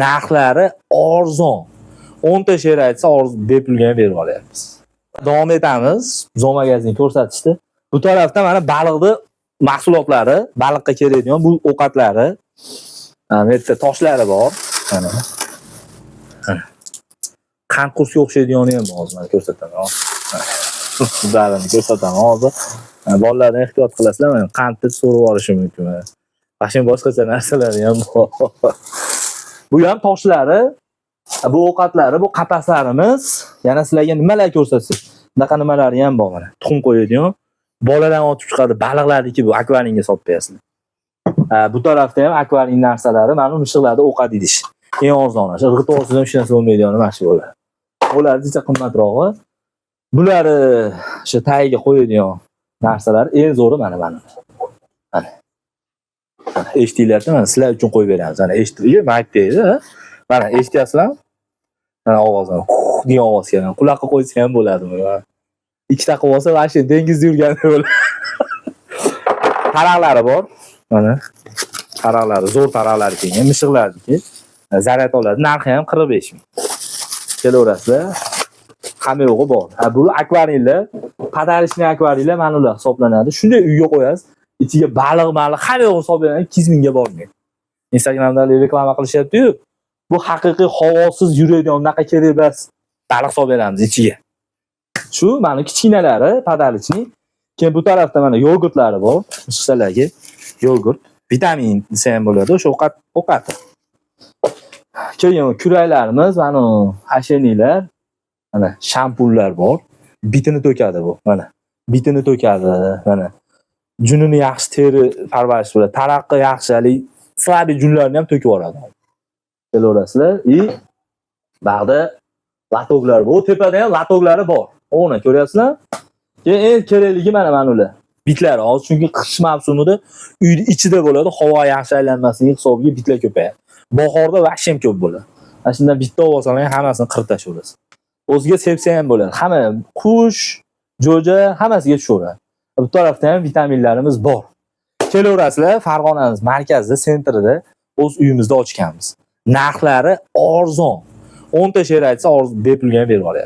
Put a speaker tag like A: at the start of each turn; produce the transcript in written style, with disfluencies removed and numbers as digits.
A: Narxlari arzon. 10 ta sher aytsa, bepulga ham berib olyapmiz. Davom etamiz. Zoomagazin ko'rsatishdi. Bu tarafda mana baliqni mahsulotlari, baliqqa kerakdigan bu ovqatlari. Mana bu yerda toshlari bor. Mana. Mana. Qand qursga o'xshaydigani ham bor, hozir mana ko'rsataman. Barini ko'rsataman hozir. Mana, bolalardan ehtiyot qilasizlar, mana qandni so'rib olishi mumkin. Mana. Mana boshqacha narsalari ham bor. Bu ham toshlari, bu ovqatlari, bu qapaslarimiz. Yana sizlarga nimalar ko'rsatsak, bunaqa nimalari ham bor mana. Tuxum qo'yadigan, bolalarni otib chiqadi, baliqlarniki bu, akvariumga solib qo'yasizlar. Ha, bu tarafda ham akvarium narsalari, mana bu mishiqlarda ovqat idish. Eng arzoni. Shu g'it olsangiz ham hech narsa bo'lmaydigan mana shu bo'ladi. Ular juda qimmatrog'i. Bulari o'sha tagiga qo'yadigan narsalar, eng zo'ri mana mana. Mana. Mana eshitinglarda, mana sizlar uchun qo'yib beramiz. Mana eshitib, maytdaydi. Mana eshityapsizlarmi? Mana ovozini, degan ovoz keladi. Quloqqa qo'ysa ham bo'ladi buni. Ikkita qilib olsa, вообще dengizda yurgandek bo'ladi. Taraqlari bor. Mana taraqlari, zo'r taraqlari kelgan, mishiqlarniki. Zaryad oladi. Narxi ham 45 ming. Kelaverasizlar. Hamma yo'g'i bor. Ha, bu akvariumlar, подарочный akvariumlar mana ular hisoblanadi. Shunday uyga qo'yasiz, ichiga baliq, maliq hamma yo'g'ini solib beradi, 200 mingga bormaydi. Instagramda reklama qilishyapti-yu. Bu haqiqiy havosiz yuradigan, unaqa kerak emas. Baliq solib beramiz ichiga. Shu mana kichkinalari, подарочный. Keyin bu tarafda mana yogurtlari bor. Mishiqchalarga yogurt, vitamin desa ham bo'ladi, o'sha ovqat ovqati. Keyin kuraklarimiz, mana hasheniylar, mana shampunlar bor. Bitini to'kadi bu, mana. Bitini to'kadi, mana. Junini yaxshi teri parvarish bo'ladi. Taraqqi yaxshi, haligi слабый junlarni ham to'kib yuboradi. Kelaverasizlar. И bag'da лоток lar bor. Tepada ham лоток lari bor. Uni ko'ryapsizlar? Keyin eng kerakligi mana mana ular. Bitlar hozir, chunki qish mavsumida uyni ichida bo'ladi, havo yaxshi aylanmasligi hisobiga bitlar ko'payadi. Bahorda вообще ham ko'p bo'ladi. Mana shundan bitta olsang hammasini qirib tashlayverasiz. O'ziga sepsa ham bo'ladi. Hamma qush, jo'ja hammasiga tushaveradi. Bu tarafda ham vitaminlarimiz bor. Kelaverasizlar, Farg'onamiz markazida, центр ida o'z uyimizda ochganmiz. Narxlari arzon. 10 ta sher aytsa, bepulga ham berib olyapmiz.